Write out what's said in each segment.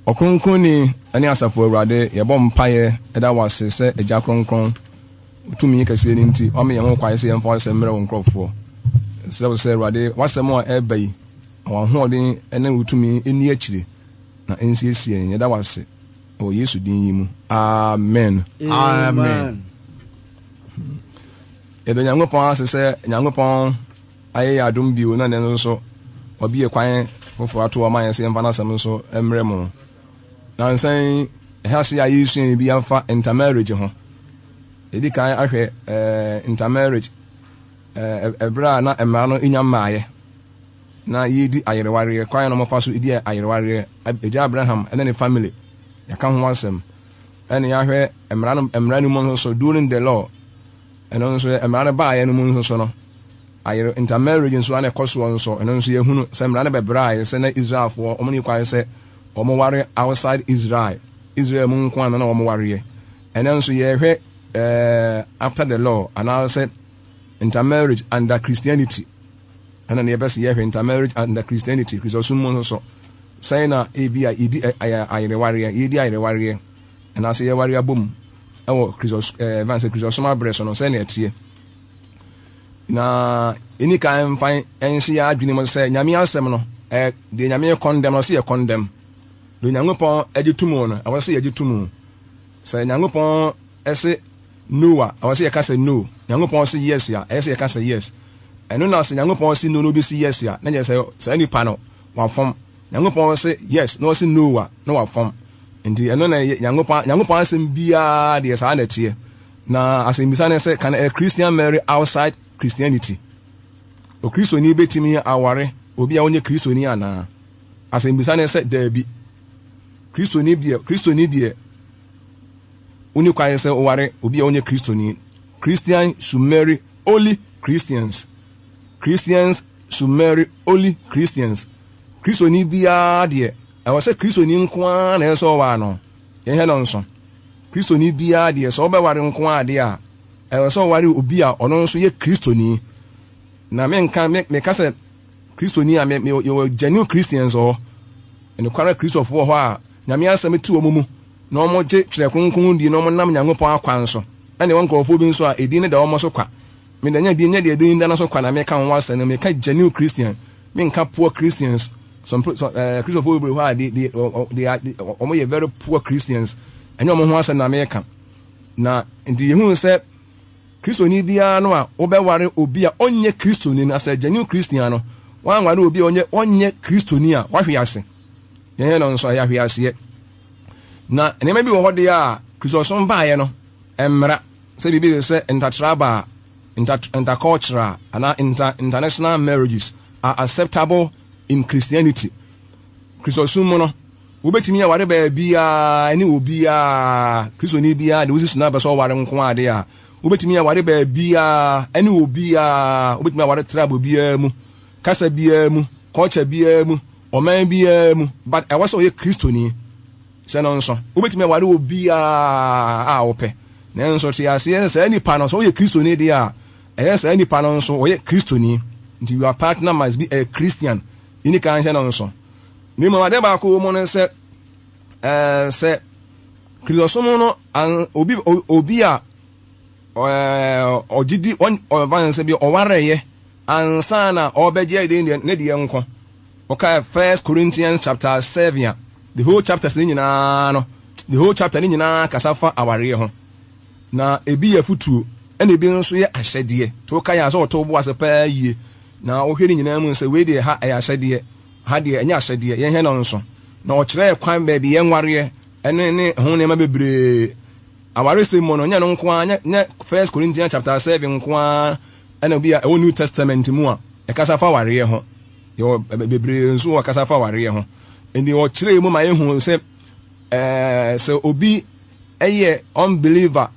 Ɔkronkronni ne Asafo Awurade, yɛbɔ mpaeɛ da wo ase sɛ Agya Kronkron, wo tumi kɛseɛ no nti, woama yɛn ho kwan sɛ yɛmfa w'asɛm mmrɛ wo nkurɔfoɔ. Yɛsrɛ wo sɛ, Awurade, w'asɛm a ɛreba yi, ma w'ahoɔden ne wo tumi nni akyire na ɛnsiesie yɛn. Yɛda wo ase wɔ Yesu din yi mu. Amen. Amen. Yɛda Nyankopɔn ase sɛ Nyankopɔn ayɛ yɛn adom bio na nnɛ nso wabue kwan foforɔ ato hɔ ma yɛn sɛ yɛmfa n'asɛm nso mmrɛ mo. Nansa yi, ɛha se a yɛresua biribi afa intermarriage ho. Yɛdi kan ahwɛ eh, intermarriage eh, ɛberɛ a na mmara no nya mmaeɛ na yɛredi ayerewareɛ, kwan na wɔfa so di ayerewareɛ, agya Abraham ne ne family, yɛaka ho asɛm. Ɛne yɛahwɛ mmara no mmara no mu nso so during the law, ɛno nso mmara no baeɛ no mu nso so no, Ayere intermarriage nso a na ɛkɔ soɔ nso, ɛno nso yɛhunu sɛ mmara no bɛbraeɛ sɛ na Israelfoɔ wɔn nni kwan sɛ wɔn ware outside Israel, Israel mu nko ara na wɔn wareɛ. Ɛnɛ nso yɛhwɛ eh, after the law anaasɛ intermarriage under Christianity. Ɛna ne yɛpɛ sɛ yɛhwɛ intermarriage under Christianity, Kristosom mu nso so. Sɛn na ebi a yɛdi ayerewareɛ, yɛdi ayerewareɛ anaasɛ yɛware abom ɛwɔ Christos, eh, Kristosom abrɛ so no, sɛn na ɛteɛ. Na ɛni kan mfa nhyɛ yɛn adwene mu sɛ Nyame asɛm no, ɛ, deɛ Nyame kɔndɛm no, ɔsɛ yɛ kɔndɛm. Deɛ Onyankopɔn agye to mu no, ɛwɔ sɛ yɛgye to mu. Sɛ Nyankopɔn ɛse no a, ɛwɔ sɛ yɛka sɛ no. Nyankopɔn se yes a, ɛyɛ sɛ yɛka sɛ yes. Ɛno na sɛ Nyankopɔn se no na obi se yes a, na kyerɛ sɛ saa nipa no wafɔm. Nyankopɔn se yes na ɔse no a, na wafɔm. Nti ɛno na Nyankopɔn Nyankopɔn asɛm biara deɛ saa na ɛteɛ. Na asɛmmisa ne sɛ, can a Christian marry outside Christianity? Okristoni betumi aware obi a ɔnyɛ Kristoni anaa? Asɛmmisa ne sɛ, daabi. Kristoni deɛ, Kristoni deɛ, wonni kwan sɛ woware obi a ɔnyɛ Kristoni. Christian should marry only Christians. Christians should marry only Christians. Kristoni biara deɛ, ɛwɔ sɛ Kristoni nko ara na ɛsɛ sɛ ɔware no. Yɛnhwɛ no nso. Kristoni biara deɛ, sɛ ɔbɛware nko ara deɛ a, ɛwɔ sɛ ɔware obi a ɔno nso yɛ Kristoni. Na menka, me, meka sɛ Kristoni a, me, me, yɛwɔ genuine Christians wɔ hɔ. Nokware Kristofo wɔ hɔ a, Nyame asɛm te wɔn mu, na wɔgye Twerɛ Kronkron die, na wɔnam Nyankopɔn akwan so. Ɛna ɛwɔ nkurɔfoɔ bi nso a, edin no da wɔn so kwa. Me deɛ, nyɛ din, nyɛ deɛ edin da no so kwa na meka ho asɛm no, meka genuine Christian. Menka poor Christians. Some, some eh, Kristofo bebree hɔ a, they, they, they are, they, wɔn yɛ very poor Christians. Ɛnyɛ wɔn ho asɛm na meka. Na nti yɛhu sɛ Kristoni biara no a wobɛware obi a ɔnyɛ Kristoni no, asɛ genuine Christian no, wanware obi a ɔnyɛ ɔnyɛ Kristoni a, wahwe ase. Yɛn no nso ɛyɛ ahwe aseɛ. Na nneɛma bi wɔ hɔ deɛ a Kristosom baeɛ no, mmara sɛ biribi te sɛ ntatraba a inter intercultural anaa inter international marriages are acceptable in Christianity. Kristosom mu no, wobɛtumi aware baabiara ne obiara. Kristoni biara de wosi so na apɛ sɛ ɔware nko ade a, wobɛtumi aware baabiara ne obiara. Wobɛtumi aware tribe biara mu, kasa biara mu, culture biara mu, ɔman biara mu, but ɛwɔ sɛ ɔyɛ Kristoni. Hyɛ no nso, wobɛtumi aware obiara a wopɛ. Nanso te aseɛ sɛ saa nipa no, sɛ woyɛ Kristoni deɛ a, ɛyɛ saa nipa no nso ɔyɛ Kristoni. Nti your partner must be a Christian. Yɛni kan hyɛ no nso. Na mmom adeɛ baako wɔ mu no sɛ, ɛɛ sɛ Kristosom no obi obi a ɛɛ ɔgye di ɔfa ne sɛ bi ɔwareyɛ ansa na ɔbɛgye ne deɛ nko. Wɔkae First Corinthians chapter 7 a, the whole chapters ne nyinaa no, the whole chapter ne nyinaa kasa fa awareɛ ho. Na ebi yɛ afutuo, ɛna ebi nso yɛ ahyɛdeɛ. To wokae a sɛ wɔto wo bo ase paa yie. Na wohwɛ ne nyinaa mu sɛ wei deɛ ha ɛyɛ ahyɛdeɛ, ha deɛ ɛnyɛ ahyɛdeɛ, yɛnhwɛ no nso. Na ɔkyerɛɛ kwan baabi yɛnwareɛ ɛne ne ho nneɛma bebree. Awaresɛm mu no, nyɛ no nko ara, nyɛ nyɛ First Corinthians chapter 7 nko ara ɛna obi a ɛwɔ New Testament mu a ɛkasa fa awareɛ ho. Yɛwɔ bebree nso wɔ kasa fa awareɛ ho. Nti wɔkyerɛ mu ma yɛhu sɛ ɛɛ sɛ obi ɛyɛ unbeliever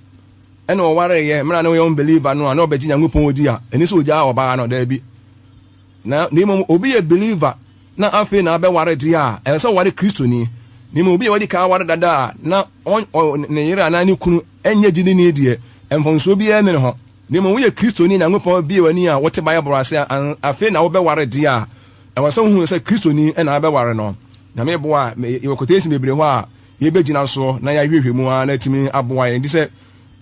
ɛna ɔwareeɛ mmerɛ na ɔyɛ unbeliever no a na ɔbɛgye Nyankopɔn di a, ɛni sɛ ɔgyaa ɔbaa no, daabi. Na na mmom obi yɛ believer na afei na abɛware deɛ a, ɛsɛ sɛ ɔware Kristoni. Na mmom obi a wadi kan aware dada a na ne yere anaa ne kunu ɛnyɛ gyidini deɛ, mfomsoɔ biara nni ne ho. Na mmom woyɛ Kristoni, Nyankopɔn abue w'ani a wote Bible ase a, afei na wobɛware deɛ a, ɛwɔ sɛ wohu sɛ Kristoni na abɛware no. Nyame boa a, yɛwɔ quotation bebree hɔ a yɛbɛgyina soɔ na yɛahwehwɛ mu ara na atumi aboa yɛn. Nti sɛ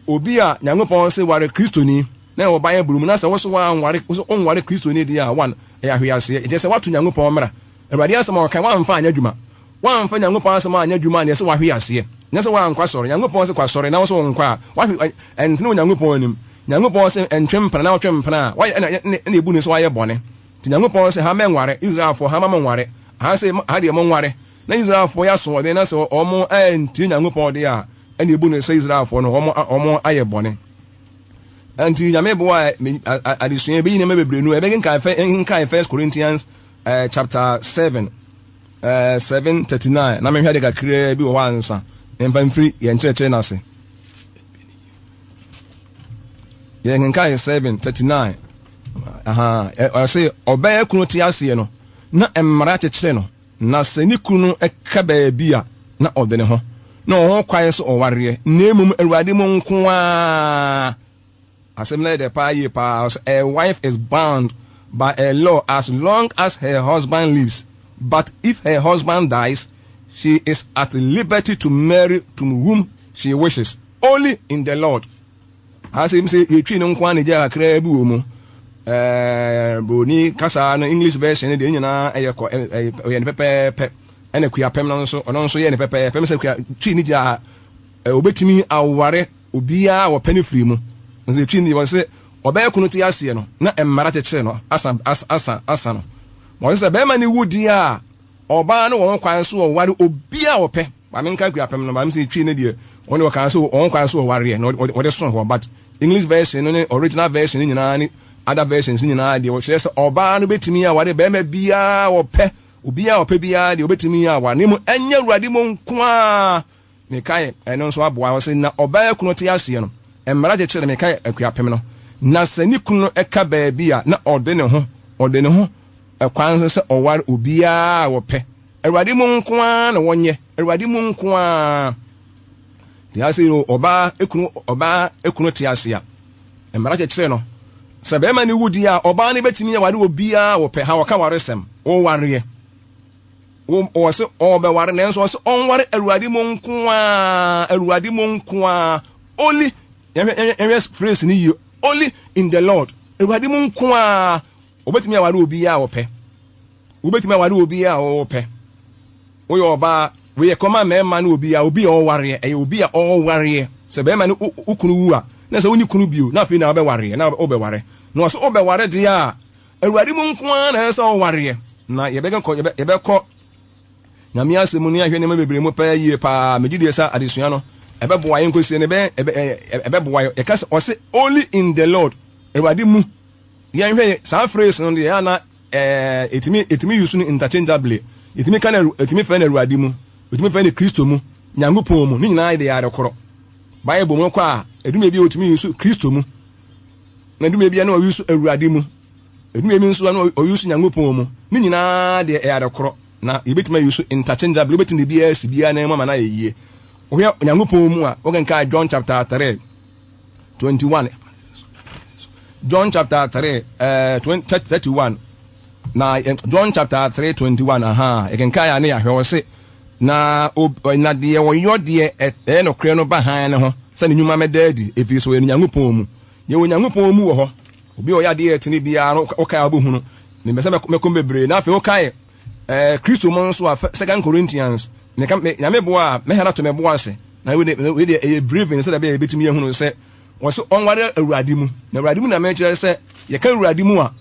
obi a Nyankopɔn se ware Kristoni na ɛwɔ Bible mu na sɛ wo so woanware, wo so wonware Kristoni deɛ a, one, ɛyɛ ahweaseɛ. Ɛkyerɛ sɛ woato Nyankopɔn mmara. Awurade asɛm a ɔkae, woamfa anyɛ adwuma. Woamfa Nyankopɔn asɛm anyɛ adwuma a, na ɛsɛ woahwe aseɛ. Nyɛ sɛ woankɔ asɔre. Nyankopɔn se kɔ asɔre na wo so wonkɔ a, woahwe, ɛntene wɔ Nyankopɔn anim. Nyankopɔn se ntwe mpena na wotwe mpena a, woayɛ, ɛna, ɛna ɛbu no sɛ woayɛ bɔne. Nti Nyankopɔn se, Ha mɛnware, Israelfoɔ, ha ma monware, ha se, ha deɛ monware. Na Israelfoɔ yɛ asoɔden na sɛ wɔn antie Nyankopɔn deɛ a, ɛna ebu no sɛ Israelfoɔ no wɔn wɔn ayɛ bɔne. Nti Nyame boa adesua ebeyi nneɛma bebree nu ɛbɛkenkan fɛ nkan First Corinthians uh, chapter 7 uh, 7:39 na mehwɛ de kakraa bi wɔ hɔ ansa mfa mfiri yɛn kyerɛkyerɛ no ase. Yɛkenkan 7:39. Aha, ɔse ɔbɛyɛ kunu te aseɛ no na mmara kyekyere no, na sɛ ne kunu ka baabi a na ɔde ne ho, na ɔwɔ ho kwan sɛ ɔwareɛ, na mmom Awurade mu nko ara. Asɛm no yɛ dɛ paa yie paa. Ɔsɛ a wife is bound by a law as long as her husband lives, but if her husband dies, she is at liberty to marry to whom she wishes, only in the Lord. Asɛm sɛ yɛtwi no nko ara na egya kakraa bi wɔ mu. Ɛɛ broni kasa no English version no deɛ nyinaa ɛyɛ kɔ ɛyɛ ne pɛpɛɛpɛ. Ɛna kuapɛm no nso ɔno nso yɛ ne pɛpɛɛpɛ. Sɛ kua twi ne gya obetumi aware obiara a wɔpɛ no firi mu. Nso yɛtwi ne wɔn sɛ ɔbɛyɛ kunu te aseɛ no na mmara kyekyere no asa asa asa no. Wɔn sɛ bɛrima ne wu deɛ a Ɔbaa no wɔ ho kwan so ɔware obiara a ɔpɛ. Maame nka Akuapem no, maame sɛ Twi no deɛ, wɔn deɛ wɔkaa sɛ wɔn kwan so ɔwareɛ na wɔde so hɔ. But English version no ne original version no nyinaa ne other versions no nyinaa deɛ wɔkyerɛ sɛ ɔbaa no bɛtumi aware bɛrima biara ɔpɛ, obiara ɔpɛ biara deɛ ɔbɛtumi aware. Ne mu ɛnyɛ Awurade mu nko ara. Mekae ɛno nso aboa hɔ sɛ na ɔbaa kunu te aseɛ no, mmara kyekyere no, mekae Akuapem no, na sɛ ne kunu ka baabi a na ɔde ne ho, ɔde ne ho kwan so sɛ ɔware obiara a ɔpɛ. Awurade mu nko ara na wɔnyɛ, Awurade mu nko ara. Te ase yi, ɔbaa kunu, ɔbaa kunu te ase a, mmara kyekyere no. Sɛ bɛrima no wu di a, ɔbaa no bɛtumi aware obiara a ɔpɛ. Ha wɔka waresɛm, wowareɛ. Wɔ sɛ ɔbɛware nanso ɔsɛ ɔnware Awurade mu nko ara, Awurade mu nko ara. Only, yɛhwɛ yɛhwɛ phrase no yie, only in the Lord. Awurade mu nko ara. Wobɛtumi aware obiara a wɔpɛ. Wobɛtumi aware obiara a wɔpɛ. Woyɛ ɔbaa, wei yɛ kɔma mmarima ne obiara, obi a ɔwareɛ, ɛyɛ obi a ɔwareɛ. Sɛ bɛrima ne wo kunu wu a, na sɛ wonni kunu bio, na afei na wobɛwareɛ, na wobɛware. Na ɔsɛ wobɛware deɛ a, Awurade mu nko ara na ɛsɛ sɛ ɔwareɛ. Na yɛbɛkɔ yɛbɛkɔ Nyame asɛm mu ne ahwɛ nneɛma bebree mu pɛɛ yie paa. Megye die sɛ adesua no ɛbɛboa yɛn kɔsie no ɛbɛboa yɛn. Yɛka sɛ ɔse only in the Lord, Awurade mu. Yɛnhwɛ yɛ saa phrase no deɛ ana ɛɛ etumi etumi use no interchangeably. Etumi ka no etumi fɛ no Awurade mu, etumi fɛ no Kristo mu, Nyankopɔn mu. Ne nyinaa yɛ ade korɔ. Bible mu kɔ a edumɛ bi otumi use Kristo mu. Na edumɛ bi na ɔuse Awurade mu. Edumɛ bi nso na ɔuse Nyankopɔn mu. Ne nyinaa deɛ ɛyɛ ade korɔ. Na yɛbɛtumi use interchangeably. Wobɛtumi de biara si biara nan mu ama no ayɛ yie. Wohwɛ Nyankopɔn mu a, wokenkan John chapter 3 21. John chapter 3 uh, 20, 31. Na eh, John chapter 3 21. Aha, yɛkenkan a ne yɛahwɛ wɔ se na na deɛ wɔyɔ deɛ ɛyɛ nokorɛ no ba hann ne ho sɛ ne nnwuma mɛda adi ɛfiri sɛ ɔyɛ Nyankopɔn mu. Yɛwɔ Nyankopɔn mu wɔ hɔ. Obi a ɔyɛ adeɛ ɛtene biara no wokae a wobɛhu no. Mempɛ sɛ mɛkɔ bebree. Na afei wokae eh, Kristo mu nso a Second Corinthians meka me nyame boa a mɛhɛra to mɛboa ase. Na wei deɛ ɛyɛ briefing sɛdeɛ ɛbɛyɛ yɛbɛtumi ahunu sɛ wɔsɛ ɔnware Awurade mu. Na Awurade mu na mekyerɛ sɛ yɛka Awurade mu a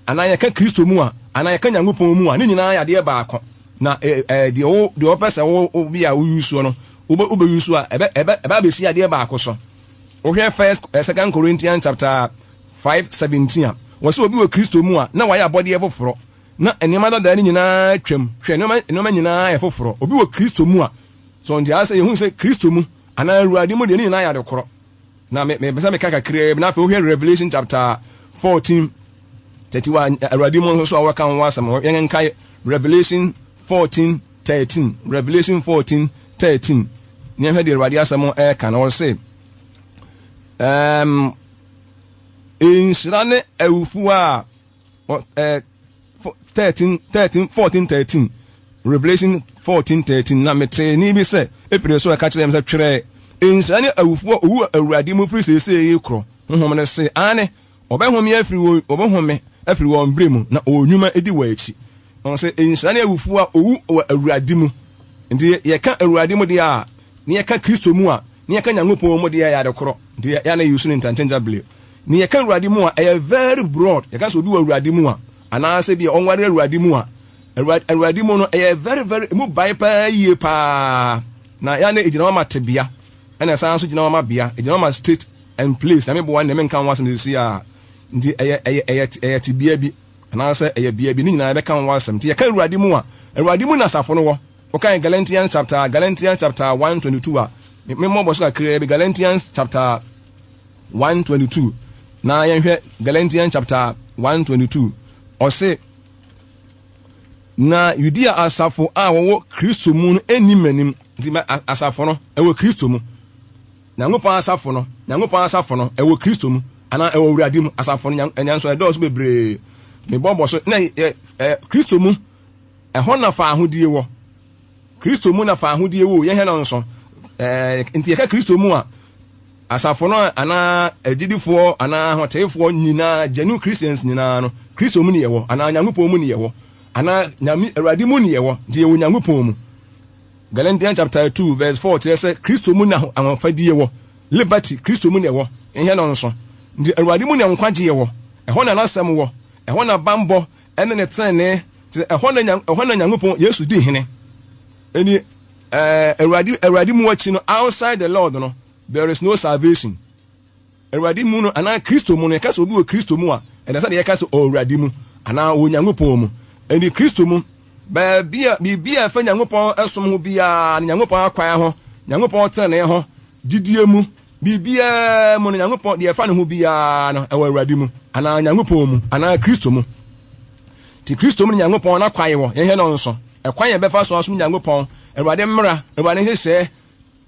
anaa yɛka Kristo mu a anaa yɛka Nyankopɔn mu a ne nyinaa yɛ adeɛ baako. Na eh, eh, deɛ wo deɛ wɔpɛ sɛ wo wo bi a woyi soɔ no wobɛ wobɛyi so a ɛbɛ ɛbɛ ɛbɛ abɛsi adeɛ baako so. Wohwɛ First eh, Second Corinthians chapter 5:17 a wɔsɛ obi wɔ Kristo mu a na wayɛ abɔdeɛ foforɔ na nneɛma dadaa no nyinaa twam. Hwɛ nneɛma nneɛma nyinaa yɛ foforɔ. Obi wɔ Kristo mu a so nti asɛ yɛhu sɛ Kristo mu anaa Awurade mu deɛ ne nyinaa yɛ ade korɔ. Na me mepɛ sɛ meka kakraa bi na afei wohwɛ Revelation chapter 14 31 Awurade mu nso so a wɔka ho asɛm yɛn nkae Revelation 14 13 Revelation 14 13 ne yɛhwɛ deɛ Awurade asɛm ɛreka na wɔse um, nhyira ne awufoɔ a 13 13 14 13. Revelation 14:13 Na metee nne bi sɛ efiri soro ɛka kyerɛɛ me sɛ, Twerɛ, Nhyira ne awufoɔ a wɔwu wɔ Awurade mu firi seesei rekorɔ. Honhom no se, Aane, wɔbɛhome afiri wɔn, wɔbɛhome afiri wɔn brɛ mu, na wɔn nnwuma di wɔn akyi. Ɔno sɛ, Nhyira ne awufoɔ a wɔwu wɔ Awurade mu. Nti yɛka Awurade mu deɛ a, ne yɛka Kristo mu a, ne yɛka Nyankopɔn mu deɛ ɛyɛ ade korɔ. Nti yɛ na yɛsu no interchangeably. Ne yɛka Awurade mu a, ɛyɛ very broad. Yɛka sɛ obi wɔ Awurade mu a, anaasɛ bi a ɔnware Awurade mu a, Awurade mu no ɛyɛ very very emu bae paa yie paa. Na yɛ na egyina hɔ ma tebea, ɛna ɛsan nso gyina hɔ ma bea, egyina hɔ ma state and place. Na meboa ne menka ho asɛm sisi a, nti ɛyɛ ɛyɛ ɛyɛ ɛyɛ tebea bi anaasɛ ɛyɛ bea bi, ne nyinaa yɛbɛka ho asɛm. Nti yɛka Awurade mu a, Awurade mu na asafo no wɔ. Wokan Galatians chapter Galatians chapter 1:22 a, memmɔ bɔ so kakraa bi. Galatians chapter 1:22 na yɛnhwɛ Galatians chapter 1:22. Ɔse, na Yudea asafo a wɔwɔ Kristo mu no nni m'anim. Nti asafo no ɛwɔ Kristo mu. Nyankopɔn asafo no, Nyankopɔn asafo no ɛwɔ Kristo mu anaa ɛwɔ Awurade mu. Asafo no ɛnya nso ɛdɔɔso bebree. Mebɔ bɔ so na ɛ ɛ Kristo mu ɛhɔ na fa ahodie wɔ. Kristo mu na fa ahodie wɔ. Yɛhwɛ no nso. Ɛɛ nti yɛka Kristo mu a, asafo no anaa agyidifoɔ anaa ahoteefoɔ nyinaa, genuine Christians nyinaa no, Kristo mu ne yɛwɔ anaa Nyankopɔn mu ne yɛwɔ anaa Nyame Awurade mu ne yɛwɔ. Nti yɛwɔ Nyankopɔn mu. Galatians chapter 2 verse 4 kyerɛ sɛ Kristo mu na ahofadie wɔ, liberty, Kristo mu na ɛwɔ. Yɛhwɛ no nso. Nti Awurade mu na nkwagyeɛ wɔ. Ɛhɔ na n'asɛm wɔ. Ɛhɔ na bammɔ ɛne ne tenenee, kyerɛ ɛhɔ na ɛhɔ na Nyankopɔn Yesu di hene. Ɛni ɛɛ Awurade Awurade mu akyi no, outside the Lord no, there is no salvation. Awurade mu no anaa Kristo mu no, yɛka sɛ obi wɔ Kristo mu a, ɛna sɛ deɛ yɛka sɛ ɔwɔ Awurade mu anaa ɔwɔ Nyankopɔn mu. Ɛni Kristo mu, baabi a biribi a ɛfa Nyankopɔn ɛsom ho biara, ne Nyankopɔn akwan ho, Nyankopɔn tenenee ho, gyidie mu, Biribiara mu no, Nyankopɔn, deɛ ɛfa ne ho biara no, ɛwɔ Awurade mu, anaa Nyankopɔn mu, anaa Kristo mu. Nti Kristo mu ne Nyankopɔn n'akwan wɔ, yɛhwɛ no nso. Ɛkwan yɛn bɛfa so asom Nyankopɔn, Awurade mmara, Awurade nhyehyɛɛ,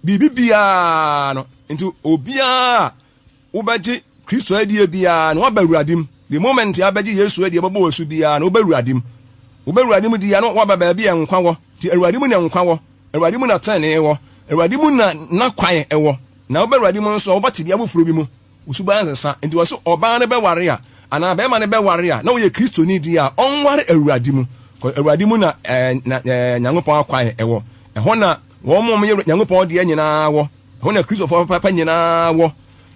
biribi biara no. Nti obiara a wobɛgye Kristo adie biara no, waba Awurade mu. The moment a wobɛgye Yesu adie, bɛbɔ wɔ asu biara no, wobɛ Awurade mu. Wobɛ Awurade mu di a, no waba baabi a nkwa wɔ. Nti Awurade mu na nkwa wɔ. Awurade mu na trenee wɔ, Awurade mu na n'akwan wɔ. Na woba Awurade mu nso a, woba tebea foforo bi mu. Wo suban nsesa. Enti wɔse ɔbaa no bɛware a, anaa barima no bɛware a, na ɔyɛ Kristoni deɛ a, ɔnware Awurade mu. Kɔ Awurade mu na ɛɛ na ɛɛ Nyankopɔn akwan wɔ. Ɛhɔ na wɔn a wɔyɛ Nyankopɔn deɛ nyinaa wɔ. Ɛhɔ na Kristofoɔ papa nyinaa wɔ.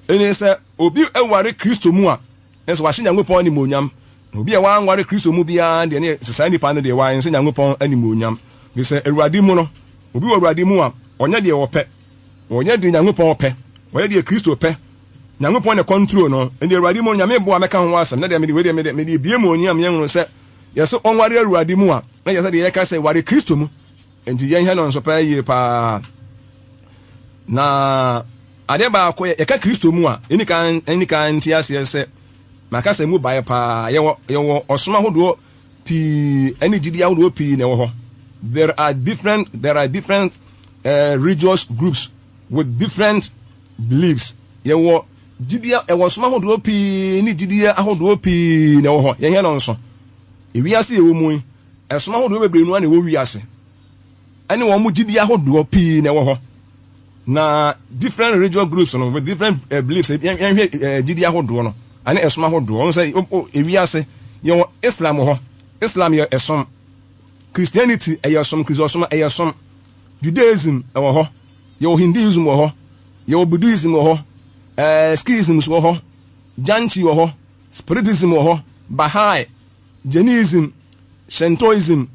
Enti sɛ obi ware Kristo mu a, Nanso wahyɛ Nyankopɔn animuonyam. Na obi a wanware Kristo mu biara deɛ, ne sɛ saa nipa no deɛ, wanhyɛ Nyankopɔn animuonyam. Efiri sɛ Awurade mu no, obi wɔ Awurade mu a, ɔnyɛ deɛ ɔpɛ. Ɔnyɛ deɛ Nyankopɔn pɛ. Ɔyɛ deɛ Kristo pɛ. Nyankopɔn na ɛkɔntro no. Enti Awurade mu no, Nyame boa mɛka ho asɛm. Na deɛ mede wei deɛ mede mede bue mo ani ama yɛahunu sɛ, yɛse ɔnware Awurade mu a, na kyerɛ sɛ deɛ yɛka sɛ ware Kristo mu. Enti yɛnhwɛ no nso paa yie paa. Na adeɛ baako yɛ yɛka Kristo mu a, yɛni kan yɛni kan nte aseɛ sɛ maka sɛ mu baeɛ paa. Yɛwɔ yɛwɔ ɔsom ahodoɔ pii ɛne gyidi ahodoɔ pii na ɛwɔ hɔ. There are different there are different uh, religious groups with different beliefs. Yɛwɔ gyidi ɛwɔ ɔsom ahodoɔ pii ne gyidi ahodoɔ pii na ɛwɔ hɔ. Yɛhwɛ no nso. Ewiase yɛwɔ mu yi, Ɛsom ahodoɔ bebree no ara na ɛwɔ wiase, ɛne wɔn gyidie ahodoɔ pii na ɛwɔ hɔ. Na different religious groups no with different uh, beliefs, yɛnhwɛ uh, gyidie ahodoɔ no ɛne ɛsom ahodoɔ. Wɔn sɛ ewiase yɛwɔ Islam wɔ hɔ. Islam yɛ ɛsom. Christianity ɛyɛ ɛsom, Kristosom ɛyɛ ɛsom. Judaism ɛwɔ hɔ. Yɛwɔ Hinduism wɔ hɔ. Yɛwɔ Buddhism wɔ hɔ. Ɛɛ Sikhism wɔ hɔ. Janchi wɔ hɔ. Spiritism wɔ hɔ. Baha'i, Jainism, Shintoism,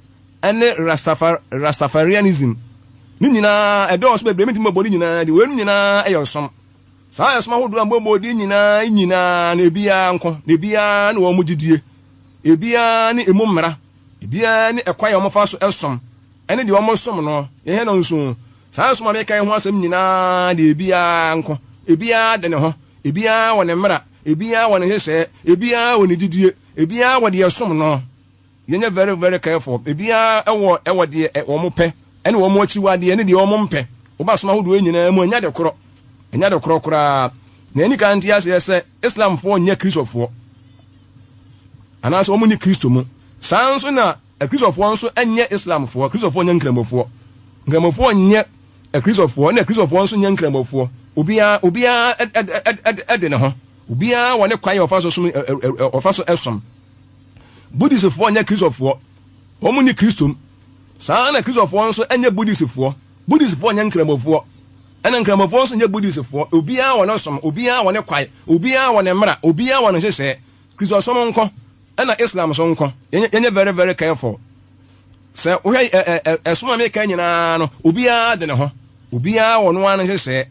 ne Rastafar Rastafarianism. Ne nyinaa, ɛdɔɔso bebree, mentumi mmɔbɔ ne nyinaa din. Weinom nyinaa yɛ ɔsom. Saa ɛsom ahodoɔ a mmɔbɔ din nyinaa nyinaa no, ebiara nko, na ebiara ne wɔn gyidie, ebiara ne emu mmara, ebiara ne ɛkwan a wɔfa so som, ɛne deɛ wɔsom no. Yɛhwɛ no nso, saa ɛsom a meka yi ho asɛm nyinaa deɛ ebiara nko, ebiara de ne ho, ebiara wɔ ne mmara, ebiara wɔ ne nhyehyɛɛ, ebiara wɔ ne gyidie. Ebiara wɔ deɛ ɛsom no. Yɛnyɛ very very careful. Ebiara wɔ wɔ deɛ wɔn pɛ ɛne wɔn akyiwadeɛ ne deɛ wɔn mpɛ. Woba som ahodoɔ yi nyinaa mu ɛnyɛ ade korɔ. Ɛnyɛ ade korɔ koraa. Na yɛni kan nte aseɛ sɛ Islamfoɔ nyɛ Kristofoɔ. Anaasɛ wɔn nni Kristo mu. Saa nso na Akristofoɔ nso nyɛ Islamfoɔ. Akristofoɔ nyɛ Nkramofoɔ. Nkramofoɔ nyɛ Akristofoɔ, ɛna Akristofoɔ nso nyɛ Nkramofoɔ. Obiara, obiara de ne ho. Obiara wɔ ne kwan a ɔfa so som, ɔfa so som. Buddhistfoɔ nyɛ Kristofoɔ. Wɔn nni Kristo mu. Saa na Kristofoɔ nso nyɛ Buddhistfoɔ. Buddhistfoɔ nyɛ Nkramofoɔ. Ɛna Nkramofoɔ nso nyɛ Buddhistfoɔ. Obiara wɔ ne som, obiara wɔ ne kwan, obiara wɔ ne mmara, obiara wɔ ne nhyehyɛɛ. Kristosom nko, ɛna Islam nso nko. Yɛnyɛ very very careful. Sɛ wohwɛ ɛsom a meka nyinaa no, obiara de ne ho. Obiara wɔ no ara ne nhyehyɛɛ.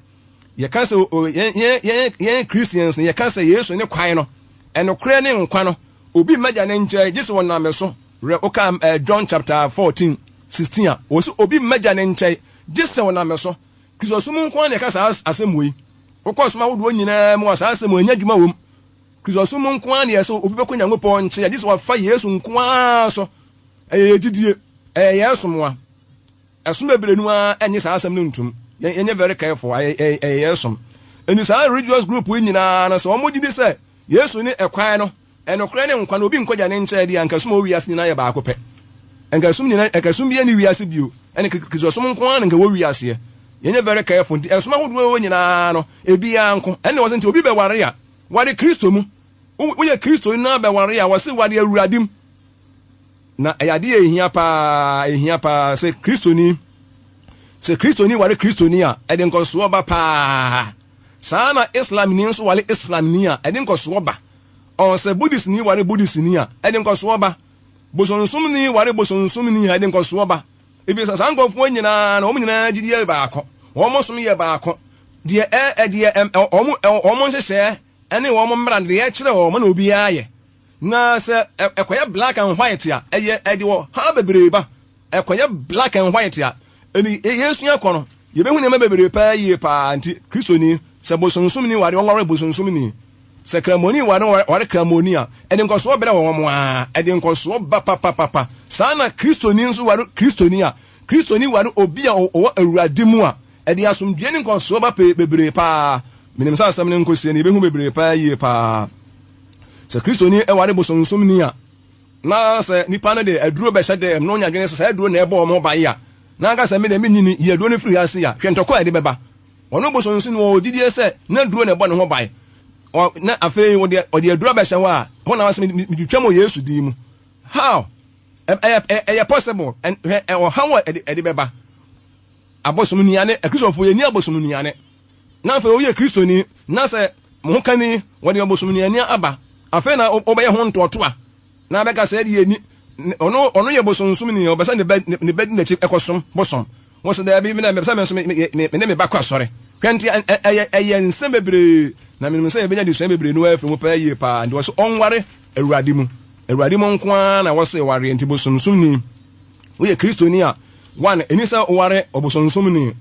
Yɛka sɛ yɛn Christians no, yɛka sɛ Yesu ne kwan no, ɛnokorɛ ne nkwa no. Obi mma Agya ne nkyɛn gye sɛ wɔnam me so. Werɛ woka John chapter 14, 16 a, wɔ sɛ obi mma Agya ne nkyɛn gye sɛ wɔnam me so. Kristosom nko ara na ɛka saa asɛm wei. Wokɔ som ahodoɔ nyinaa mu a, saa asɛm wei ɛnyɛ adwuma wom. Kristosom nko ara na ɛyɛ sɛ obi bɛkɔ Nyankopɔn nkyɛn a, gye sɛ wafa Yesu nko ara so. Ɛyɛ yɛn gyidie, ɛyɛ yɛn som a. Ɛsom bebree no ara ɛnye saa asɛm no ntom. Yɛnyɛ very careful, ɛyɛ yɛn som. Enti saa religious group yi nyinaa no, sɛ wɔn gye di sɛ Yesu ne ɛkwan no, ɛnokorɛ ne nkwa no, obi nkɔ Agya ne nkyɛn deɛ, anka som a ɛwɔ wiase nyinaa yɛ baako pɛ. Anka som nyinaa, anka som biara nni wiase bio. Ɛne Kristosom nko ara na anka ɛwɔ wiaseɛ. Yɛnyɛ very careful. Nti ɛsom ahodoɔ ɛwɔ nyinaa no, ebiara nko. Ɛnna wɔse nti obi bɛware a, ware Kristo mu. Woyɛ Kristoni na bɛware a, wɔse ware Awurade mu. Na ɛyɛ adeɛ a ɛhia paa, ɛhia paa sɛ Kristoni, sɛ Kristoni ware Kristoni a, ɛde nkɔsoɔ ba paa. Saa na Islamni nso ware Islamni a, ɛde nkɔsoɔ ba. Ɔn sɛ Buddhistni ware Buddhistni a, ɛde nkɔsoɔ ba. Bosonsomni ware bosonsomni a, ɛde nkɔsoɔ ba. Ɛfiri sɛ saa nkurɔfoɔ nyinaa no, wɔn nyinaa gyidie yɛ baako, wɔn som yɛ baako. Deɛ ɛ, deɛ wɔn, wɔn nhyehyɛɛ ne wɔn mmara no, deɛ ɛkyerɛ wɔn na obiara yɛ. Na sɛ ɛkɔyɛ black and white a, ɛyɛ ɛde ɔhaw bebree ba. Ɛkɔyɛ black and white a, ɛni yɛsua kɔ no, yɛbɛhu nneɛma bebree paa yie paa. Nti Kristoni, sɛ bosonsomni ware, ɔnware bosonsomni. Sɛ Kramoni ware, ɔware Kramoni a, ɛde nkɔsoɔ brɛ wɔn a, ɛde nkɔsoɔ ba papapapa. Saa na Kristoni nso ware Kristoni a, Kristoni ware obi a ɔwɔ Awurade mu a, ɛde asomdwoeɛ ne nkɔsoɔ ba bebree paa. Menim sɛ asɛm no nkɔsie no, yɛbɛhu bebree paa yie paa. Sɛ Kristoni ware bosonsomni a, na sɛ nipa no de aduro bɛhyɛ dɛm na ɔnya adwene sɛ saa aduro na ɛbɔ wɔn ban a, na anka sɛ me deɛ menni ni, yi aduro no firi ase a, hwɛ ntɔkwa a ɛde bɛba. Ɔno bosonsomni ɔwɔ gyidie sɛ n'aduro na ɛbɔ ne ho ban. Ɔ, na afei ɔde, ɔde aduro abɛhyɛ hɔ a, hɔ na ɔsɛ metwitwa mu Yesu din mu. How? Ɛyɛ, ɛyɛ possible. Hwɛ ɔhaw a ɛde, ɛde bɛba. Abosom nnuane, Akristofoɔ yɛnni abosom nnuane. Na afei woyɛ Kristoni, na sɛ mo ho kani, wɔde ɔbosom nnuane aba, afei na wobɛyɛ ho ntoɔtoa, na abɛka sɛ ɛde yɛni, ɔno, ɔno yɛ bosonsomni, ɔbɛ sɛ ne bɛ, ne bɛ di n'akyi ɛkɔsom bosom. Wɔ sɛ daabi, me na mepɛ sɛ me nso me, me, me, me ne me ba kɔ asɔre. Hwɛ nti, ɛyɛ, ɛyɛ nsɛm bebree, na menim sɛ yɛbɛnya adesua bebree no afiri mu paa yie paa. Nti wɔ sɛ ɔnware Awurade mu. Awurade mu nko ara na wɔsɛ wareɛ, nti bosonsomni, woyɛ Kristoni a, one, ɛni sɛ woware ɔbosonsomni.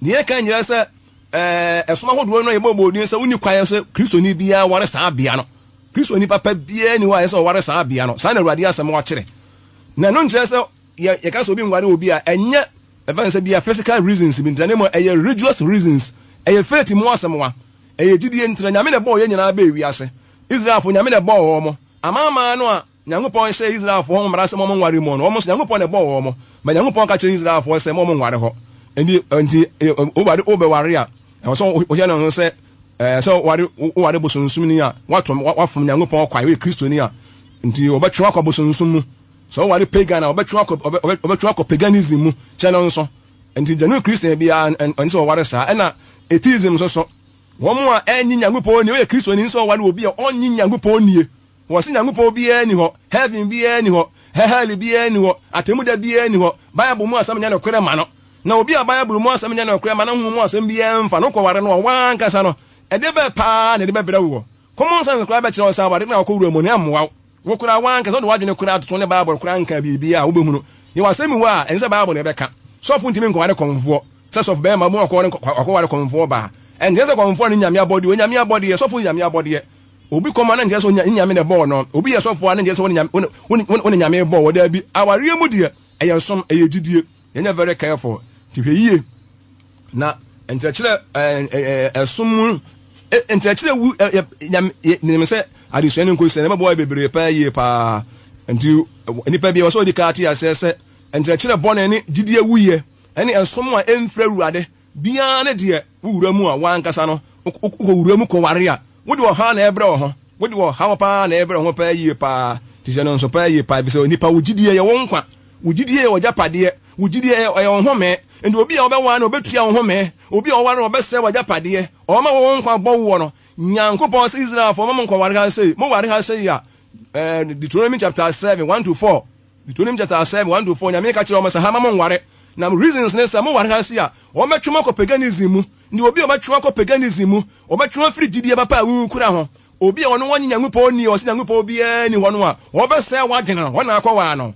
Deɛ ɛka nyerɛ sɛ ɛɛ ɛsom ahodoɔ no a yɛbɔbɔ din sɛ wonni kwan sɛ Kristoni biara ware saa bea no. Kristoni papa biara ni hɔ a ɛsɛ sɛ ɔware saa bea no. Saa na Awurade asɛm akyerɛ. Na ɛno nkyerɛ sɛ yɛ yɛka sɛ obi nware obi a ɛnyɛ ɛfɛn sɛ bia physical reasons bi ntina ne mu ɛyɛ religious reasons. Ɛyɛ faith mu asɛm wa. Ɛyɛ gyidie ntina. Nyame na ɛbɔɔ yɛn nyinaa bɛɛ wiase. Israelfo Nyame na ɛbɔɔ wɔn. Amanaman no a Nyankopɔn hyɛɛ Israelfoɔ ho mmara sɛ wɔnware mu no, wɔn nso Nyankopɔn na ɛbɔɔ wɔn. Ma Nyankopɔn ka kyerɛɛ Israelfoɔ sɛ ma wɔnware hɔ. Enti, enti woware, wobɛware a, ɛwɔ sɛ wohwɛ no sɛ ɛɛ sɛ woware, woware bosonsomni a, woato, woafom Nyankopɔn kwan, woyɛ Kristoni a, nti wɔbɛtwe wo akɔ bosonsom mu. Sɛ woware pagan a, wɔbɛtwe wo akɔ, wɔbɛtwe wo akɔ paganism mu. Kyɛ no nso. Nti genuine Christian biara ɛnsɛ sɛ ɔware saa. Ɛna atheism nso so, wɔn a ɛnnye Nyankopɔn nni, woyɛ Kristoni nso ɔware obi a ɔnnye Nyankopɔn nnie. Wɔse Nyankopɔn biara nni hɔ, heaven biara nni hɔ, hell biara nni hɔ, atemmuda biara nni hɔ, Bible mu asɛm nyɛ nokorɛ mma no. Na obi a Bible mu asɛm nyɛ nokorɛ ma no, honhom mu asɛm biara mfa no kɔware no a, w'ankasa no, ɛde bɛ paa na ɛde bɛbrɛ woɔ. Common sense koraa bɛkyerɛ wo sɛ aware no a wokɔwura mu no, ɛmmoa wo. Wo koraa w'ankasa wode w'adwene koraa toto ne Bible koraa nka biribiara a, wobɛhunu. Yɛwɔ asɛm bi hɔ a, ɛnsɛ sɛ Bible na ɛbɛka. Sɔfo ntumi nkɔware kɔmfoɔ. Sɛ sɔfo bɛrima mu akɔware kɔmfoɔ baa. Ɛnkyerɛ sɛ kɔmfoɔ no Nyame abɔdeɛ. Onyame abɔdeɛ, sɔfo yɛ Nyame abɔdeɛ. Obi kɔm a na nkyerɛ sɛ ne Nyame na ɛbɔɔ no. Obi yɛ sɔfo a na nkyerɛ sɛ wo ne Nyame bɔɔ wɔ. Daabi, awareɛ mu deɛ ɛyɛ som, ɛyɛ gyidie. Yɛnyɛ very careful. Nti hwɛ yie na nkyerɛkyerɛ ɛsom mu nkyerɛkyerɛ wu nyame nim sɛ adesua no nkɔsi na ɛbɛboa bebree paa yie paa. Nti nipa bi wɔ sɛ ɔdi ka ate aseɛ sɛ nkyerɛkyerɛ bɔne ne gyidie wuyɛ ɛne ɛsom a ɛmfiri Awurade biara ne deɛ wowura mu a wankasa no wokɔwura mu kɔware a, wode ɔhaw na ɛbrɛ wo ho. Wode ɔhaw paa na ɛbrɛ wo ho paa yie paa. Nti hyɛ no nso paa yie paa, efisɛ onipa wo gyidie yɛ wo nkwa. Wo gyidie yɛ w'agyapadeɛ. Wo gyidie ɛyɛ ɛyɛ wo home. Nti obi a wobɛware no ɔbɛtua wo home. Obi a ɔware no ɔbɛsɛe w'agyapadeɛ. Ɔma wo wo nkwa bɔ woɔ no. Nyankopɔn se Israelfoɔ mma mo nkɔware ha sei. Moware ha sei a, eh, Deuteronomy chapter 7, 1 to 4. Deuteronomy chapter 7, 1 to 4, Nyame ka kyerɛ wɔn sɛ ha ma mo nware. Na reasons ne sɛ moware ha sei a, wɔbɛtwe mo akɔ paganism mu. Nti obi a ɔbɛtwe wo akɔ paganism mu, ɔbɛtwe wo afiri gyidie papa a wokura ho. Obi a ɔno ɔnye Nyankopɔn nni, ɔse Nyankopɔn biara nni hɔ no a, wɔbɛsɛe w'adwene no, hɔ na akɔwaa no.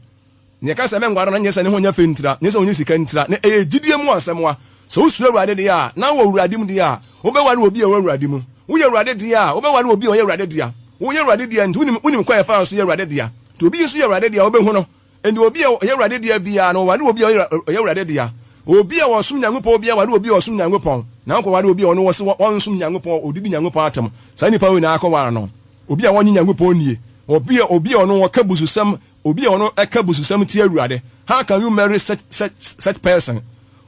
Nea ɛka sɛ mɛnware no nyɛ sɛ ne ho nyɛ fɛ ntira, nyɛ sɛ ɔnyɛ sika ntira, na ɛyɛ gyidie mu asɛm a. Sɛ wosuro Awurade deɛ a, na wowɔ Awurade mu deɛ a, wobɛware obi a ɔwɔ Awurade mu. Woyɛ Awurade dea a, wobɛware obi a ɔyɛ Awurade dea. Woyɛ Awurade dea nti, wonim, wonim kwan a yɛfa so yɛ Awurade dea. Nti obi nso yɛ Awurade dea a, wobɛhu no. Enti obi a ɔyɛ Awurade dea biara no, ɔware obi a ɔyɛ Awurade dea. Obi a ɔsom Nyankopɔn biara ware obi a ɔsom Nyankopɔn. Na ɔnkɔware obi a ɔno ɔse ɔnsom Nyankopɔn, ɔdidi Nyankopɔn atɛm. Saa nipa wei na akɔware no. Obi a ɔnnye Nyankopɔn nnie. Obi a obi a ɔno ɔka bususɛm, obi a ɔno ɛka bususɛm tia Awurade. How can you marry such such such person?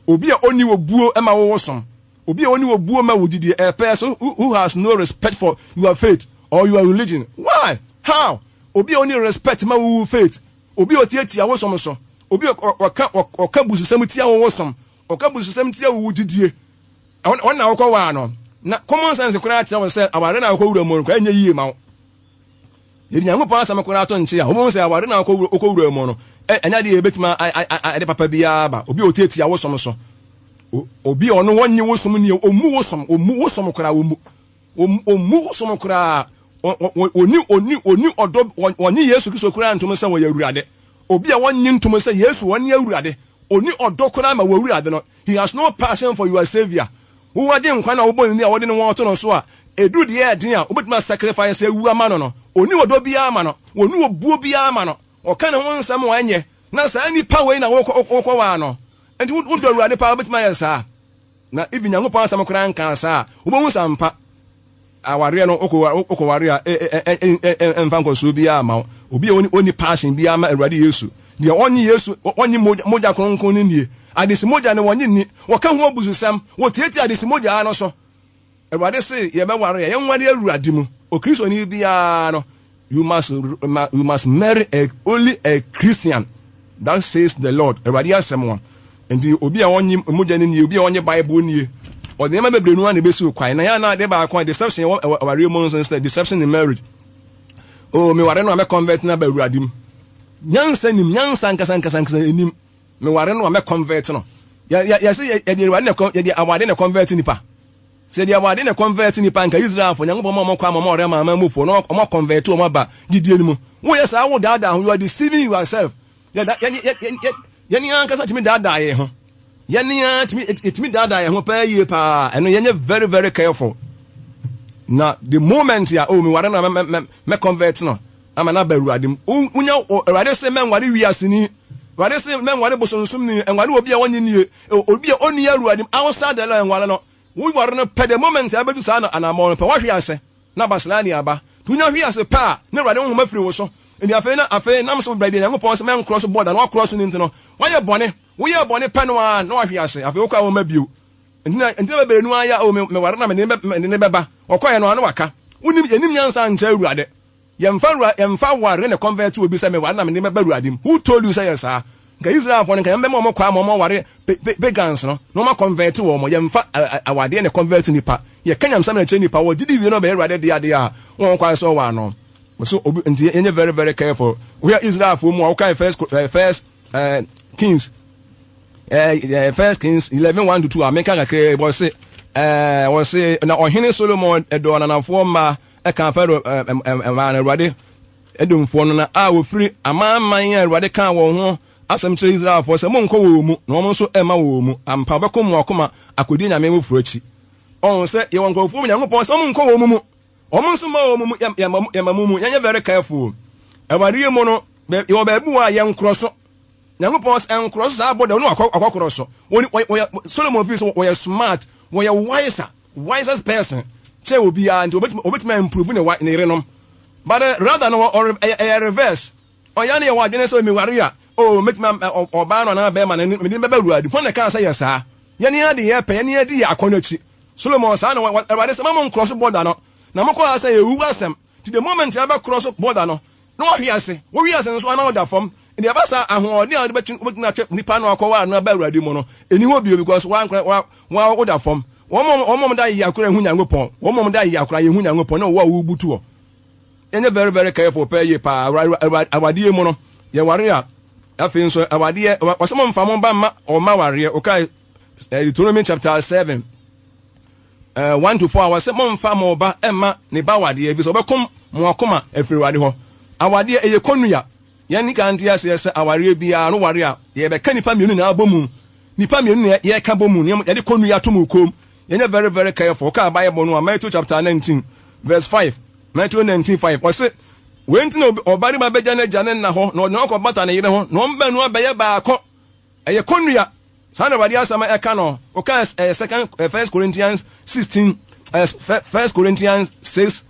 Obi a ɔnni obuo ma wo wo som. Obi a ɔnni obuo ma wo gyidie. A person who, who has no respect for your faith or your religion. Why? How? Obi a ɔnni respect ma wo faith, obi a ɔtiatia wo som so, obi a ɔka ɔka bususɛm tia wo wo som, ɔka bususɛm tia wo wo gyidie, ɔno na wokɔ waa no. Na common sense koraa kyerɛ wo sɛ aware na wokɔ wura mu no koraa ɛnyɛ yie ma wo. Yɛde Nyankopɔn asɛm koraa to nkye a, wobɛhu sɛ aware na wokɔ wura mu no, ɛnyɛ adeɛ yɛbɛtumi ɛde papa biara ba. Obi a ɔtiatia wo som so, obi a ɔno wɔnye wo som nie, ɔmmu wo som, ɔmmu wo som koraa, ɔmmu. Wɔmmu som koraa. Wɔnni wɔnni wɔnni ɔdɔ wɔnnye Yesu Kristo koraa ntom sɛ ɔyɛ Awurade. Obi a wɔnnye ntom sɛ Yesu ɔne Awurade, ɔnni ɔdɔ koraa ma w'Awurade no. He has no passion for your saviour. Wo Agyenkwa no a wobɔ ne din a wɔde ne ho ato no so a ɛduru deɛ ɛyɛ den a wobɛtumi a sacrifice awu ama no no, ɔnni ɔdɔ biara ma no, ɔnni obuo biara ma no, ɔka ne ho nsɛm a ɛnyɛ. Na saa nipa wei na wokɔwaa no. Nti wodɔ Awurade paa wobɛtumi ayɛ saa? Na even Nyankopɔn asɛm koraa nkaa saa a, wobɛhu sɛ ampa awareɛ no wokɔware a ɛmfa nkɔsoɔ biara ma wo. Obi a ɔnni passion biara ma Awurade Yesu, deɛ ɔnye Yesu, ɔnye mogya kronkron no nnie. Adehye mogya no wɔnye nni, wɔka ho abususɛm, wɔtiatia adehye mogya no so. Awurade se yɛbɛware a, yɛnware Awurade mu. Okristoni biara no, you must, you must marry a, only a Christian. That says the Lord. Awurade asɛm wa. Nti obi a ɔnye mogya no nie, obi a ɔnye Bible nie, ɔde nneɛma bebree no a na ebesi kwan. Na yɛn na ade baako a deception wɔ awareɛ mu nso sɛ deception in marriage. Oh, meware no a mɛ convert no aba Awurade mu. Nyansa nim, nyansa nkasa nkasa nkasa enim. Meware no a mɛ convert no. Yɛ yɛ yɛsɛ yɛde Awurade na yɛde awade na convert nipa. Sɛ deɛ wɔade na convert nipa nka Israelfoɔ Nyankopɔn ma wɔn kwan ma wɔn ɔrɛ ama amanmufoɔ na wɔn convert wɔn aba gyidie no mu. Woyɛ saa wo daadaa ho, you are deceiving yourself. Yɛne ankasa tumi daadaa yɛn ho. Yɛne ara tumi yɛtumi daadaa yɛn ho paa yie paa. Ɛno yɛnyɛ very very careful. Na the moment ya oh meware no mɛ mɛ mɛ convert no ama no aba awurade mu. Wonya awurade sɛ mɛnware wiaseni. Awurade sɛ mɛnware bosonsomni, ɛnware obi a wɔnye nie, obi a ɔnni awurade mu outside the law ɛnware no. Wo ware no pɛ, the moment a wobɛdu saa anammɔn no pɛ, woahwe ase, na baselani aba. Nti wonya hwe ase pɛ a, na Awurade honhom afiri wo so. Nti afei na afei nam so baabi a Nyankopɔn sɛ mɛnkorɔ so bɔda na woakorɔ so no nti no, woayɛ bɔne. Woyɛɛ bɔne pɛ no ara na woahwe ase. Afei wokɔ a womma bio. Nti na nti na bebree no ara yɛ a, oh, me, meware na mede ne bɛba. Ɔkɔeɛ no ara na waka. Wonim, yɛnnim nyansa nkyɛ Awurade. Yɛmfa wura yɛmfa ware na convert obi sɛ meware na mede bɛba Awurade mu. Who told you sɛ yɛ saa? Nka Israelfoɔ no nka yɛn bɛma wɔn kwan ma wɔn aware pagans no na wɔn convert wɔn. Yɛmfa awadeɛ na convert nipa. Yɛka nyamsɛm na kyerɛ nipa wɔ gyidi wie na ɔbɛyɛ Awurade deɛ adeɛ a wɔn kwan sɛ ɔwɔ ano. So obi nti yɛnyɛ very very careful. Wohwɛ Israelfoɔ mu a wokae first first Kings First Kings 11 1 to 2 a meka kakra wɔ se wɔ se na ɔhene Solomon dɔ ananafoɔ mmaa ɛkaa Farao maa no Awurade Edomfoɔ no na a wɔfiri amanaman a Awurade kaa wɔn ho asɛm kyerɛ Israelfoɔ sɛ monkɔ wɔn mu na wɔn nso mma wɔn mu ampa wɔbɛko mo akoma akɔdi anyame foforɔ akyi. Ɔho sɛ yɛwɔ nkurɔfoɔ mu Nyankopɔn sɛ wɔn nkɔ wɔn mu wɔn nso mma wɔn mu yɛma mu mu yɛnyɛ very careful. Awareɛ mu no yɛwɔ baabi wɔ a yɛnkorɔ so Nyankopɔn sɛ nkorɔ so saa bɔda no akɔkorɔ so. Wɔyɛ Solomon fi so wɔyɛ smart wɔyɛ wiser wisest person kyɛn obiara nti obetumi obetumi improve ne ne yerenom but uh, rather no ɛyɛ ɛyɛ reverse. Ɔyɛ ne yɛwɔ adwene sɛ meware a, oh, mɛtumi ɔbaa no anaa bɛrima no, mede no bɛba Awurade. Hwan na ɛkaa sɛ yɛ saa? Yɛne ade yɛpɛ, yɛne adi yɛ akɔnnɔ akyi. Solomon, saa na Awurade sɛ, ma mo nkorɔ so bɔda no, na mokɔ ha sɛ yɛwu asɛm. Nti the moment a bɛkorɔ so bɔda no, na wahwe ase. Wohwe ase nso a na woda fam. Nti ɛba saa ahoɔden a wode bɛtumi atwe nipa no akɔware no aba Awurade mu no, ɛni hɔ bio because woankora wa wa woda fam. Wɔn a wɔn da yɛ akora ehu Nyankopɔn. Wɔn a wɔn da yɛ akora yɛhu Nyankopɔn na wɔwɔ a wobutu hɔ. Yɛnyɛ very very careful pɛɛ yie paa. Awadeɛ mu no, yɛware a, afei nso awadeɛ, wɔsɛ mo mfa mo ba mma ɔma wareɛ. Wokae Deuteronomy chapter 7 1 to 4 a wɔsɛ momfa mo ba mma ne ba awadeɛ, ɛfiri sɛ ɔbɛkom mo akoma afiri Awurade hɔ. Awadeɛ ɛyɛ kɔnnua. Yɛn ni kan nte aseɛ sɛ awareɛ biara no ware a yɛbɛka nipa mmienu nyinaa bɔ mu. Nipa mmienu na yɛka bɔ mu, yɛde kɔnnua ato mu kom. Yɛnyɛ very very careful. Wokaa Bible no a, Matthew chapter 19 verse 5. Matthew 19 5. Ɔse, wei nti na ɔbarima bɛgya n'agya ne nna hɔ na ɔde ne ho akɔbata ne yere ho na wɔn baanu abɛyɛ baako. Ɛyɛ kɔnnua. Saa na Awurade asɛm ɛka no. Woka ɛyɛ second First Corinthians 16 First Corinthians 6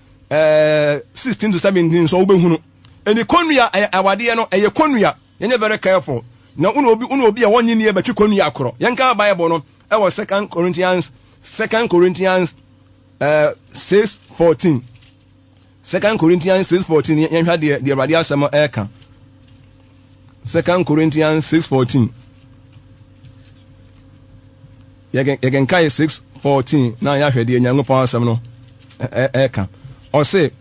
16 to 17 nso wobɛhunu. Ɛni kɔnnua ɛyɛ awadeɛ no ɛyɛ kɔnnua. Yɛnyɛ very careful. Na wone obi wone obi a wɔnye nie bɛtwe kɔnnua korɔ. Yɛnka Bible no ɛwɔ Second Corinthians Second Corinthians 6 14. Second Corinthians 6:14 yɛnhwɛ deɛ deɛ Awurade asɛm ɛreka. Second Corinthians 6:14 yɛkenkae 6:14 na yɛahwɛ deɛ Nyankopɔn asɛm no ɛreka. Ɔse,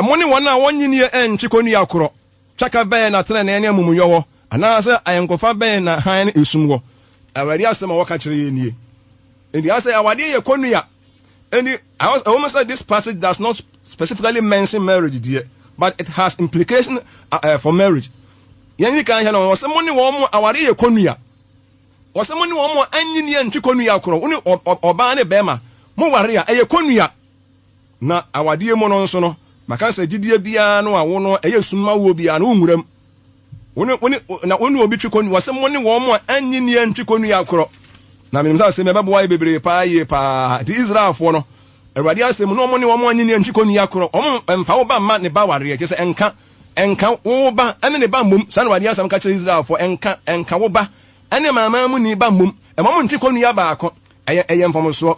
mo ne wɔn a wɔnnye nie ɛntwe kɔnnua korɔ. Twaka bɛn na trenee ne amumuyɔ wɔ, anaasɛ ayɔnkofa bɛn na hann ne esum wɔ? Awurade asɛm a wɔka kyerɛ yɛn nie. Enti asɛ awadeɛ yɛ kɔnnua. Enti ɛwɔ mu sɛ this passage does not specifically mention marriage deɛ, but it has implication for marriage. Yɛn ni kan hwɛ no, wɔsɛ mo ne wɔn mo awadeɛ yɛ kɔnnua. Wɔsɛ mo ne wɔn mo anyi ne antwi kɔnnua korɔ. Wo ne ɔbaa ne bɛrima mo ware a ɛyɛ kɔnnua. Na awadeɛ mu no nso no, maka sɛ gyidie biara no a wo no ɛyɛ sum ma woɔ biara no wonwura mu. Wo ne, wo ne, na wo ne obi twe kɔnnua, wɔsɛ mo ne wɔn mo a annye nnie ntwe kɔnnua korɔ. Na menim sɛ asɛm yi ɛbɛboa yɛ bebree paa yie paa. Nti Israelfoɔ no, Awurade asɛm mu, ne wɔn ne wɔn annye nnie ntwe kɔnnua korɔ. Wɔn mfa wo ba mma ne ba wareɛ, kyerɛ sɛ ɛnka, ɛnka wo ba ne ne ba mmom. Saa na Awurade asɛm ka kyerɛ Israelfoɔ, ɛnka, ɛnka wo ba ne amanaman muni ba mmom. Ɛma mo ntwe kɔnnua baako. Ɛyɛ, ɛyɛ mfomsoɔ.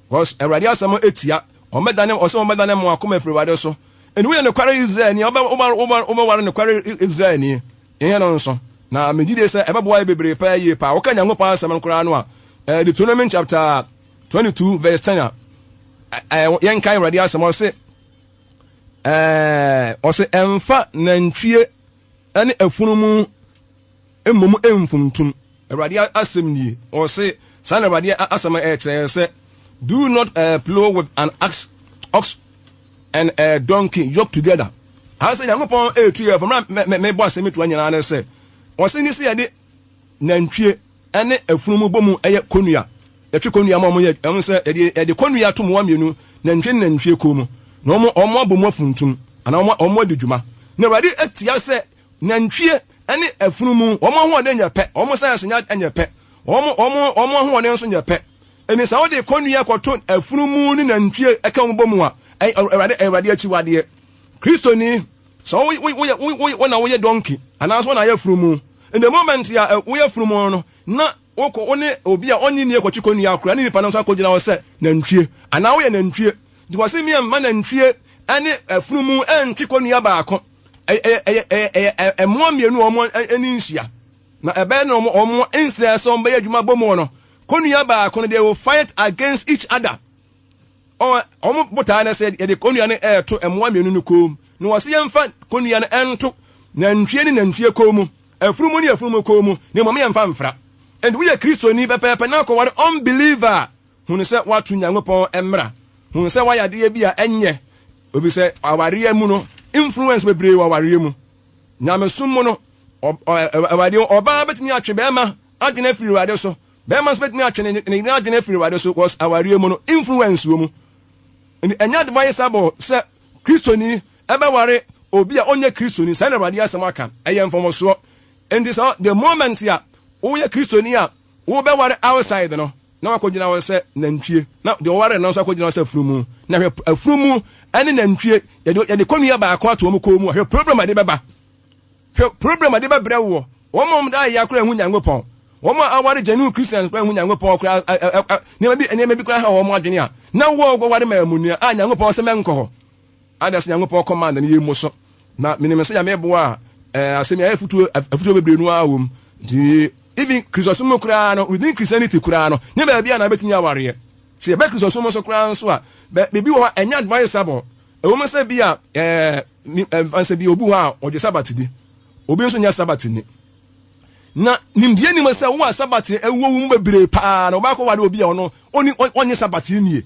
Because Awurade asɛm etia. Wɔbɛdane, ɔsɛ wɔbɛdane mo akoma afiri Awurade so. Ɛni woyɛ nokware Israelni a, wobɛware nokware Israelni. Yɛnyɛ no nso. Na megye die sɛ ɛbɛboa yɛ bebree paa yie paa. Woka Nyankopɔn asɛm no koraa no a, Deuteronomy chapter 22 verse 10 a, yɛnka Awurade asɛm ɔse, ɔse ɛmfa nantwie ne afunumu mmom mfuntum. Awurade asɛm nie. Ɔse, saa na Awurade asɛm ɛkyerɛ yɛn sɛ, do not plow with an axe, ox and a donkey yoked together. Ha sɛ Nyankopɔn ɛretu yɛ fam na mebɔ asɛm toa nyinaa ne sɛ, ɔse ne sɛ yɛde nantwie ne afunumu bɔ mu ɛyɛ kɔnnua. Yɛtwe kɔnnua ma wɔn yɛ ɛho sɛ yɛde yɛde kɔnnua to mmoa mmienu, nantwie ne nantwie kɔn mu, na wɔn wɔn abɔ mu afuntum anaa wɔn wɔn adi dwuma. Na Awurade atia sɛ Nantwie ne afunumu, wɔn ahoɔden nyɛ pɛ, wɔn science nyɛ nyɛ pɛ, wɔn wɔn wɔn ahoɔden nso nyɛ pɛ. Ɛni sɛ wode kɔnnua kɔto afunumu ne nantwie ɛka wɔn bɔ mu a, Awurade Awurade akyiwadeɛ. Kristoni, sɛ wo wo woyɛ wo wo wo na woyɛ donkey anaasɛ wo na ayɛ afunumu, in the moment a woyɛ afunumu no, na wokɔ wo ne obi a ɔnye nni akɔtwe kɔnnua koraa ne nipa no nso akɔgyina hɔ sɛ nantwie anaa woyɛ nantwie. Nti wɔse mmea mma nantwie ne afunumu ntwe kɔnnua baako. Ɛyɛ ɛyɛ ɛyɛ mmoa mmienu a wɔn ani nhyia. Na ɛbɛyɛ na wɔn wɔn nsɛ sɛ wɔn bɛyɛ adwuma bɔ mu no. Kɔnnua baako no they will fight against each other. Wɔn wɔn botae no sɛ yɛde kɔnnua no ɛreto mmoa mmienu no kɔn mu. Na wɔse yɛmfa kɔnnua no ɛnto nantwie ne nantwie kɔn mu, afunumu ne afunumu kɔn mu, na mmom yɛmfa mfra. Enti woyɛ Kristoni pɛpɛɛpɛ na akɔware unbeliever a, Hunu sɛ woato Nyankopɔn mmara. Hunu sɛ woayɛ adeɛ bi a ɛnyɛ. Efisɛ awareɛ mu no, influence bebree wɔ awareɛ mu. Nyamesom mu no, awurade ɔbaa bɛtumi atwe bɛrima adwene afiri awurade so. Bɛrima nso bɛtumi atwe ne yere adwene afiri awurade so because awareɛ mu no, influence wɔ mu. Ɛnyɛ advisable sɛ Kristoni ɛbɛware obi a ɔnyɛ Kristoni. Saa na awurade asɛm aka. Ɛyɛ mfomsoɔ. Enti sɛ the moment a woyɛ Kristoni a wobɛware outside no, na wakɔgyina hɔ sɛ nantwie, na deɛ ɔware no nso akɔgyina hɔ sɛ afunumu. Na hwɛ, afunumu ne nantwie, yɛde yɛde kɔnnua baako ato wɔn kɔn mu a, hwɛ problem a ɛde bɛba. Hwɛ problem a ɛde bɛbrɛ woɔ. Wɔn a wɔda ayea koraa nhu Nyankopɔn. Wɔn a aware genuine Christians koraa nhu Nyankopɔn koraa nneɛma bi nneɛma bi koraa ha wɔn adwene a na wo a woware maamunia a Nyankopɔn sɛ mɛnkɔ hɔ. Ada sɛ Nyankopɔn command no yɛmmu so. Na menim sɛ Nyame boa a asɛm yi ayɛ afutuo afutuo bebree no ara wom. Nti even Kristosom mu koraa no within Christianity koraa no nyɛ baabi a na wobɛtumi awareɛ. Sɛ yɛba Kristosom mu nso koraa nso a biribi wɔ hɔ a ɛnyɛ advisable. Ɛwom sɛ bi a ɛɛ ɛmfa sɛ bi obi wɔ hɔ a ɔgye Sabat di, obi nso nyɛ Sabat ni. Na nimdeɛ nim sɛ wo a Sabat ɛwɔ wo mu bebree paa na wɔbɛkɔ ware obi a ɔno ɔni ɔnye Sabat nie.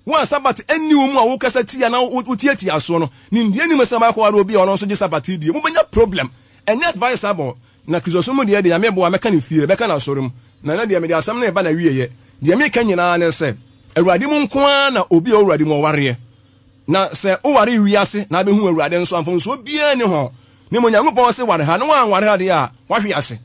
Wo a Sabat ɛnni wo mu a wokasa tia na wotiatia soɔ no, nimdeɛ nim sɛ wɔbɛkɔ ware obi a ɔno nso gye Sabat die. Mobɛnya problem. Ɛnyɛ advisable. Na Kristosom mu deɛ deɛ Nyame boa mɛka no fie, mɛka no asɔre mu. Na ɛnɛ deɛ mede asɛm no reba n'awieɛ. Deɛ meka nyinaa ne sɛ, Awurade mu nko ara na obi a ɔwɔ Awurade mu ɔwareɛ. Na sɛ woware wiase na abɛhu Awurade nso a, mfomsoɔ biara nni ho. Na mmom Nyankopɔn se ware ha, na woanware ha deɛ a, woahwe ase.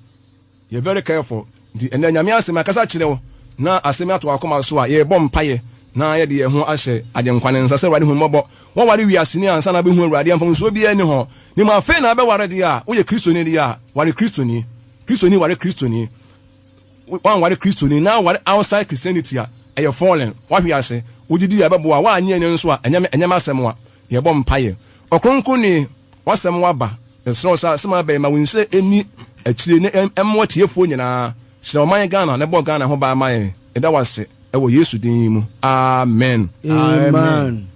Yɛ very careful. Nti ɛnɛ Nyame asɛm akasa kyerɛ wo na asɛm yi ato w'akoma so a, yɛrebɔ mpaeɛ na yɛde yɛn ho ahyɛ Agyenkwa no nsa sɛ Awurade hu mmɔbɔ. Woaware wiaseni ansa na abɛhu Awurade a, mfomsoɔ biara nni ho. Na mmom afei na abɛware deɛ a, woyɛ Kristoni deɛ a, ware Kristoni. Kristoni ware Kristoni. Woanware Kristoni na aware outside Christianity a, ɛyɛ fallen. Woahwe ase. Wogye di a ɛbɛboa wo. Woannye anni nso a, ɛnyɛ ɛnyɛ m'asɛm a. Yɛbɔ mpaeɛ. Ɔkronkronni, w'asɛm aba. Mesrɛ wo sɛ asɛm a aba yi, ma wo nhyira nni akyire na ɛmmoa atiefoɔ nyinaa. Hyira ɔman Ghana na bɔ Ghana ho ban ma yɛn. Yɛda wo ase wɔ Yesu din mu. Amen. Amen.